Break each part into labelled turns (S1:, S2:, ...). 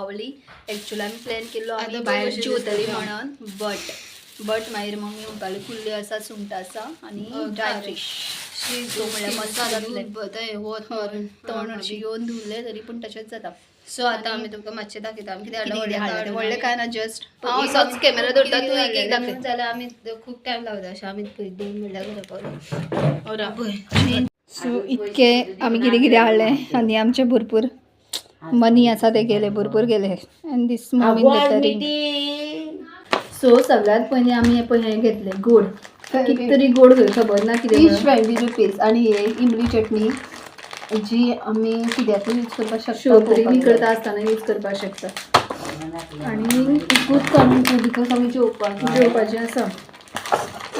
S1: पावली. एक्चुअली आमी प्लॅन केल्लो आमी
S2: आतां
S1: भायर
S2: कशें
S1: जेवतली
S2: दिसता?
S1: म्हणून, बट बट मागीर मम्मी म्हणपाली कुल्ल्यो आसा, सुंगटां आसा आनी ड्राय फिश. सो म्हणल्यार मस्त जातलें. तोंड हरशीं घेवन धुवलें तरी पूण तशेंच जाता.
S2: सो आतां आमी तुमकां मातशें दाखयता आमी कितें
S1: कितें
S2: हाडलां.
S1: कितें हाडलें तें. व्हडलें कांय ना, जस्ट हांव
S2: एक
S1: असोच कॅमेरा दवरता,
S2: कितें
S1: तूं एक एक
S2: हाडलें
S1: दाखय.
S2: जाल्यार आमी खूब टायम लागता अशें आमी 2 म्हणल्यार घरा पावले.
S1: सो इतके आमी कितें कितें हाडलें आनी आमचे भरपूर मनी आसा ते गेले, भरपूर गेले. आनी दीस मम्मीन घेतला रिंग. सो सगळ्यात पयलीं आमी हे पळय हें घेतलें गोड, कितें तरी गोड खंय खबर ना कितें
S2: ईच
S1: म्हणून.
S2: 20 रुपीज. आणि हे इमली चटणी जी आमी कित्याकूय यूज करपाक शकता.
S1: शेवपुरी बी करता आसतना यूज करपाक शकता. आनी
S2: एकूच काडून because आमी जेवपाक
S1: जेवपाचें आसा.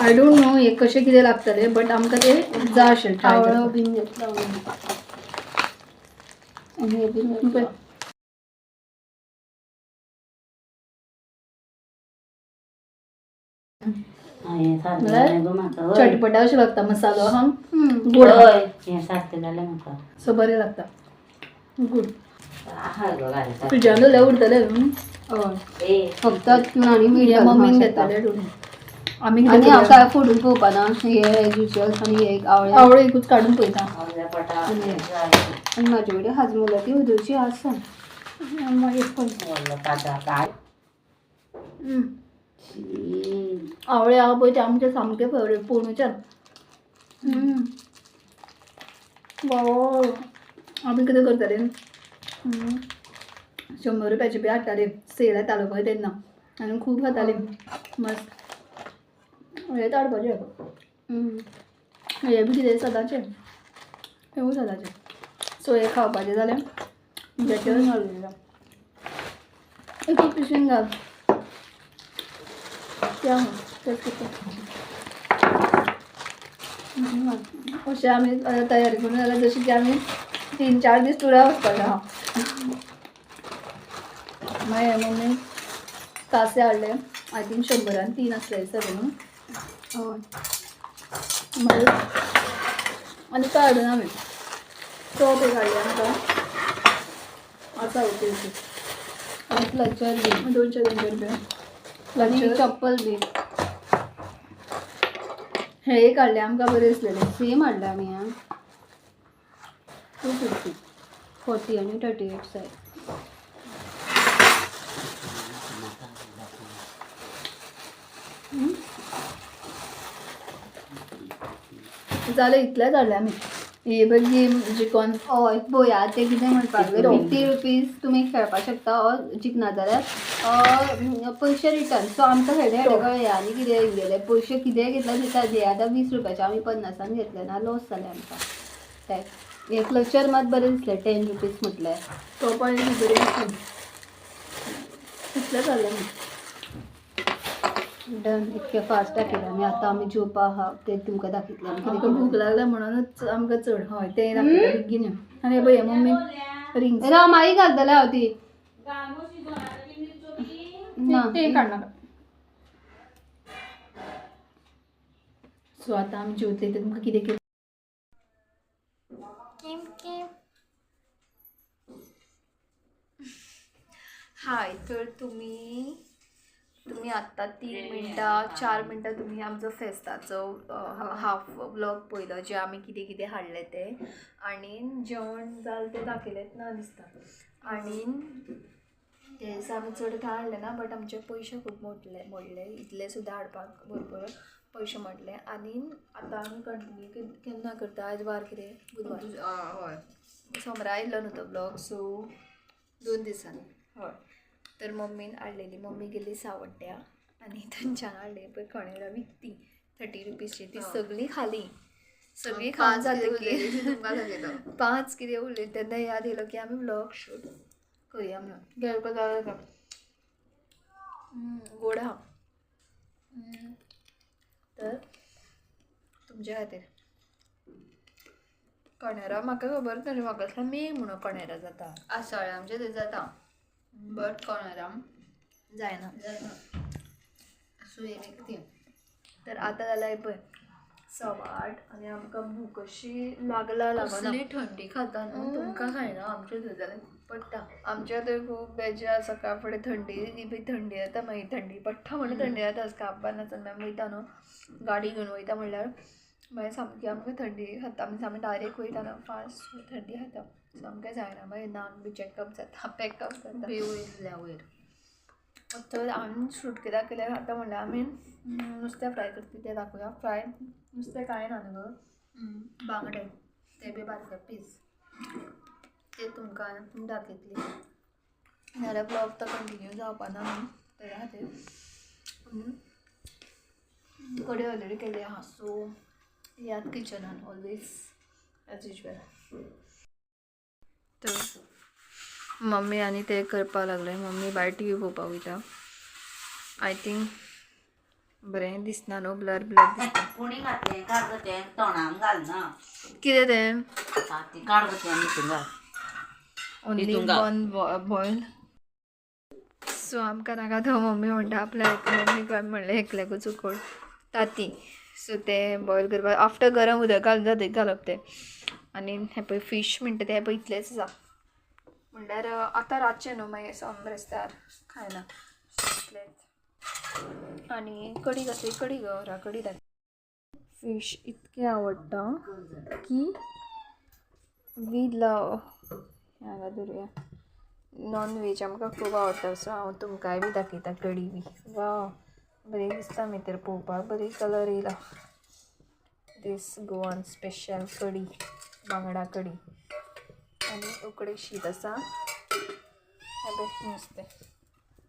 S1: I don't know हे कशें कितें लागतलें, बट आमकां तें जाय आशिल्लें ट्राय
S2: आवळो
S1: करपाक.
S2: बीन घेतला आमी. आनी हे बीन घेतला.
S1: म्हणल्यार चटपटा अशें लागता मसालो हा गोड. सो बरें लागता गुड. फ्रिजान दवरल्यार उरतलें न्हू?
S2: हय, फक्त तितून आनी मीठ
S1: हे
S2: घालून
S1: मम्मीन
S2: खावंक शकता.
S1: घेतलेलें डोन आमी
S2: आनी
S1: कितें
S2: हांव
S1: करूया?
S2: काय फोडून पळोवपा ना. हे एज युजल. आनी हे एक आवळे.
S1: आवळे एकूच काडून पळयता.
S2: आनी आनी म्हाजे कडेन हाजमुला ती उदोवची आसा.
S1: मागीर पळय. आवळे आहा पळय ते आमचे सामके फेवरेट पोणूच्यान. आमी कितें करतले, 100 रुपयाचे बी हाडटाले, सेल येतालो पळय तेन्ना, आनी खूब खाताले मस्त. हें हाडपाचें, हें बी कितें सदांचें, हेंवूय सदांचें. सो हें खावपाचें जाल्यार बेटर. एक पिशवेन घाल त्या, तेच करता. अशें आमी तयारी करून जाल्यार जशें की आमी 3-4 दीस टुरा वचपाचें आहा. मागीर मम्मी तासे हाडले, I think 100 3 आसले दिसता न्हू.
S2: हय.
S1: मागीर आनी काय हाडून आमी चोप एक हाडले आमकां आसा. Okay okay.
S2: आनी क्लचर बी.
S1: 200 200 रुपया.
S2: आनी
S1: क्लचर
S2: चप्पल बी.
S1: हे एक हाडले आमकां बरें दिसलेलें.
S2: सेम हाडले आमी आं.
S1: 250.
S2: 40 आनी 38 सायज.
S1: जालें, इतलेंच हाडलें आमी. हे पळय गेम जिकोन.
S2: हय, पळया ते कितें म्हणपाक लागले,
S1: तो.
S2: 50 रुपीज तुमी खेळपाक शकता ऑर जिखना जाल्यार पयशे रिटर्न. सो आमकां खेळ्ळे खेळ्ळे कळ्ळें आनी कितें गेले पयशे कितेंय घेतल्यार दिता. हे आतां 20 रुपयाचे आमी 50 घेतले ना, लॉस जालें आमकां. ते हे क्लचर मात बरें दिसलें, 10 रुपीज म्हटल्यार.
S1: टोपां बी बरी आसली. इतलेंच हाडलें आमी.
S2: डन. इतकें फास्ट दाखयलें आमी. आतां आमी जेवपा आहा तें तुमकां दाखयतलें आमी कितें
S1: आमकां भूक
S2: कितें.
S1: लागल्या म्हणूनच आमकां चड. हय, तें दाखयता बेगीन यो. आनी हे पळय मम्मी रिंग्स.
S2: राव, मागीर घालतलें हांव ती ना.
S1: तें काडनाका. सो आतां आमी जेवतलीं तें तुमकां कितें कितें. हाय, तर तुम्ही तुम्ही आत्ता 3 मिनटां 4 मिनटां तुम्ही आमचो फेस्ताचो हाफ व्लॉग पळयलो, जे आमी कितें कितें हाडलें तें आनी जेवण जालें तें दाखयलेंच ना दिसता. आनी ते दिसा आमी चड कांय हाडलें ना, बट आमचे पयशे खूब मोडले मोडले, इतले सुद्दां हाडपाक भरपूर पयशे मोडले. आनी आतां आमी कंटिन्यू केन्ना करता? आयज वार कितें? बुधवार.
S2: हय.
S1: सोमरा आयिल्लो न्हू तो ब्लॉग, सो 2 दिसांनी. हय, तर मम्मीन हाडलेली, मम्मी गेली सावड्ड्या आनी थंयच्यान हाडली पळय कणेरां विकती 30 रुपीजची, ती सगळी खाली, सगळी खावन
S2: 5 कितें
S1: जातकीर
S2: उरलेली ती तुमकां दाखयता.
S1: 5 कितें उरलेली तेन्ना याद येयलो की आमी व्लॉग शूट करूया म्हणून. गोड आहा. तर तुमच्या खातीर कणेरां म्हाका खबर नासलें, म्हाका दिसलें मेग म्हणून कणेरां जाता.
S2: आसाळे आमचे थंय जाता, बट कणेरां
S1: जायना.
S2: जायना. सो एक ती.
S1: तर आतां जाल्यार पळय 8:15 आनी आमकां भूक अशी लागला लागना.
S2: थंडी खाता न्हू तुमकां खायना, आमच्या थंय जाल्यार पडटा.
S1: आमच्या थंय खूब बेजार सकाळ फुडें थंडी बी थंडी जाता, मागीर थंडी पडटा म्हणल्यार थंडी जाता. काबार नाचून आमी वयता न्हू, गाडी घेवन वयता म्हणल्यार मागीर सामकी आमकां थंडी खाता. मिन्स आमी डायरेक्ट वयता न्हू फास्ट, थंडी खाता सामकें जायना. मागीर नाक बी चॅकअप जाता, पॅकअप जाता
S2: वयल्या वयर.
S1: तर आमी शूट कित्याक केलें आतां म्हणल्यार आमी नुस्तें फ्राय करता तें दाखोवया. फ्राय नुस्तें कांय ना न्हू गो,
S2: बांगडे ते बी बारके पीस, ते तुमकां दाखयतली.
S1: नाजाल्यार ब्लॉग तो कंटिन्यू जावपा ना न्हू तेज्या खातीर. कडी ऑलरेडी केल्ली आहा, सो याद किचनान ऑलवेज एज युजल. तर मम्मी आनी ते करपाक लागले. मम्मी भायर टीवी पळोवपाक वयता. I think बरें दिसना न्हू, ब्लर ब्लर दिसता.
S3: कोणी घातलें काड गो तें तोंडान घालना.
S1: कितें तें?
S3: ताती काड गो तें हितून घाल.
S1: ओन्ली
S3: हितून घाल.
S1: One boil. सो आमकां नाका तो. मम्मी म्हणटा आपल्या मम्मी काय म्हणलें एकल्याकूच उकोड ताती. सो तें बॉयल करपाक आफ्टर गरम उदक घालून जातकीर घालप तें. आनी हें पळय फीश म्हणटा तें पळय इतलेंच आसा. म्हणल्यार आतां रातचें न्हू, मागीर सोम बिरेस्तार खायना इतलेंच. आनी कडी कसली कडी गो, कडी दाखय. फीश इतकें आवडटा की we love. हांगा धरुया नॉन वेज आमकां खूब आवडटा. सो हांव तुमकांय बी दाखयता कडी बी. वा बरी दिसता भितर पळोवपाक, बरी कलर येयला. दीस गोवन स्पेशल कडी, बांगडा कडी आनी उकडे शीत आसा. हें पळय नुस्तें.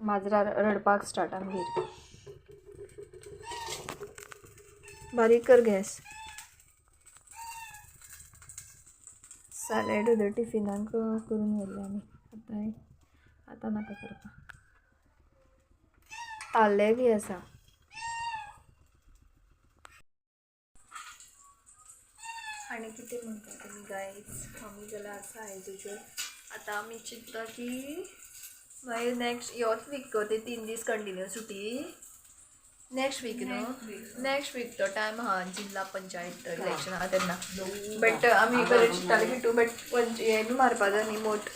S1: माजरां रडपाक स्टार्ट आमगेर. बारीक कर गॅस. सॅलड उदक टिफिनाक करून व्हेल्लें आमी, आतां आतां नाका करपाक. ताल्ले बी आसा. आनी कितें म्हणटा तुमी गायज? आमी जाल्यार आसा एज युजल. आतां आमी चिंत्ता की मागीर नेक्स्ट ह्योच वीक ते 3 दीस कंटिन्यू सुटी. नेक्स्ट वीक न्हू, नेक्स्ट वीक तो टायम आहा जिल्हा पंचायत इलेक्शन आहा तेन्ना. बट आमी बरें चिंत्ताले की टू, बट पंच हें बी मारपा जाय न्ही, मोट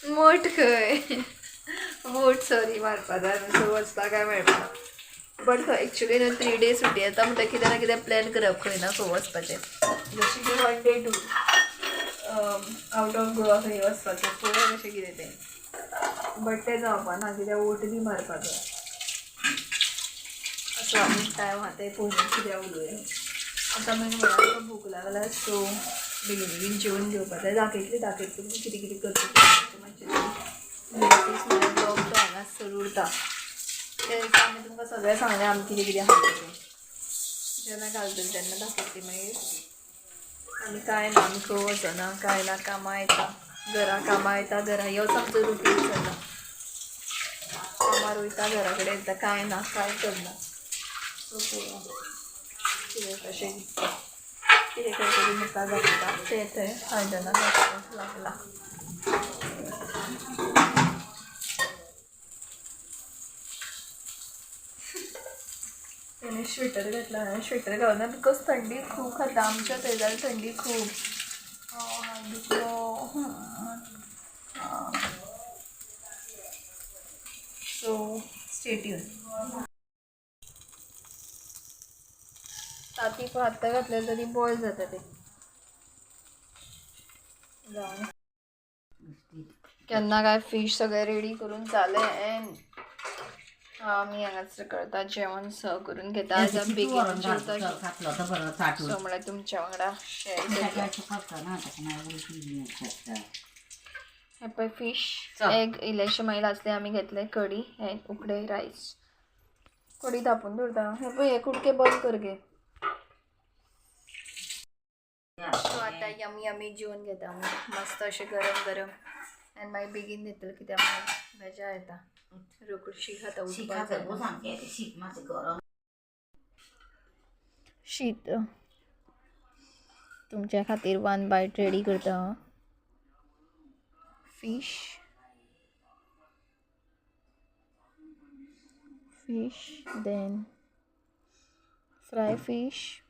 S1: मोट खंय वोट सॉरी मारपा जाय. सो वचपाक काय मेळपा. बट खंय एक्चुली न्हू 3 डेज सुटी येता म्हणटकीर कितें ना कितें प्लॅन करप खंय ना खंय वचपाचें. जशें की 1 day tour out of Goa खंय वचपाचें, पळोवया कशें कितें तें. बट तें जावपा ना कित्याक वोट बी मारपा जाय. असो आमी टायम आहा तें पळोवन कितें उलोवया. आतां मागीर म्हणल्यार आमकां भूक लागला, सो बेगीन बेगीन जेवन घेवपा जाय. दाखयतली दाखयतली तुमकां कितें कितें करता तें मातशें. ब्लॉग तो हांगासर उरता. ते दिसा आमी तुमकां सगळें सांगलें आमी कितें कितें हाडलें तें. जेन्ना घालतली तेन्ना दाखयतली मागीर. आनी कांय ना, आमी खंय वचना कांय ना, कामां येता घरा, कामां येता घरा, ह्योच आमचो रुटीन चल्ला. कामार वयता घरा कडेन येता, कांय ना, कांय करना. सो पळोवया कितें कशें कितें करता तें मुखार दाखयता. तें थंय आयदनां घालपाक लागला. तेणे स्वेटर घातला. हांवें स्वेटर घालना because थंडी खूब खाता आमच्या थंय जाल्यार थंडी खूब. हात दुखलो. So stay tune. ताती पळय आत्तां घातले तरी बॉयल जाता ते. जावं केन्ना काय फीश सगळें रेडी करून जालें एन्ड आमी हांगासर करता जेवण सर्व करून घेता. आज आमी बेगीन जेवता.
S3: घातलो तो बरो साठून.
S1: सो म्हणल्यार तुमच्या वांगडा शेअर करया. हे पळय फीश, एग, इल्लेशे मागीर आसले आमी घेतले कडी एन्ड उकडे रायस. कडी तापून दवरता. हे पळय हे कुडके बंद कर गे. सो आतां यमी यमी जेवन घेता आमी मस्त अशें गरम गरम. आनी मागीर बेगीन न्हिदतले कित्याक मागीर मजा येता. रोखडो शीत खाता उठपाक जायना.
S3: शीत मातशें गरम.
S1: शीत तुमच्या खातीर 1 बायट रेडी करता. Fish fish then Fry fish.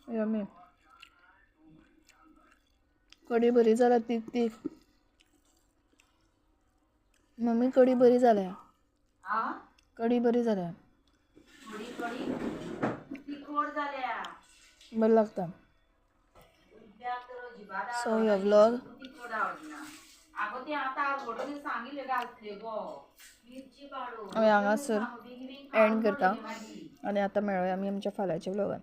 S1: Yummy. कढी बरी जाल्या तीख तीख. मम्मी कढी बरी जाल्या.
S3: आ
S1: कढी बरी जाल्या.
S3: थोडी कडी तिखट जाल्या.
S1: बरं लागता.
S3: उद्याक तर अजिबात
S1: सो हो व्लॉग
S3: तिखट आवडना. अगो ते आतां आरवडून सांगिल्ले घातले गो मिरची पाडू.
S1: आमी हांगासर एंड करता आनी आतां मेळोया आमी आमच्या फाल्यांच्या व्लॉगान.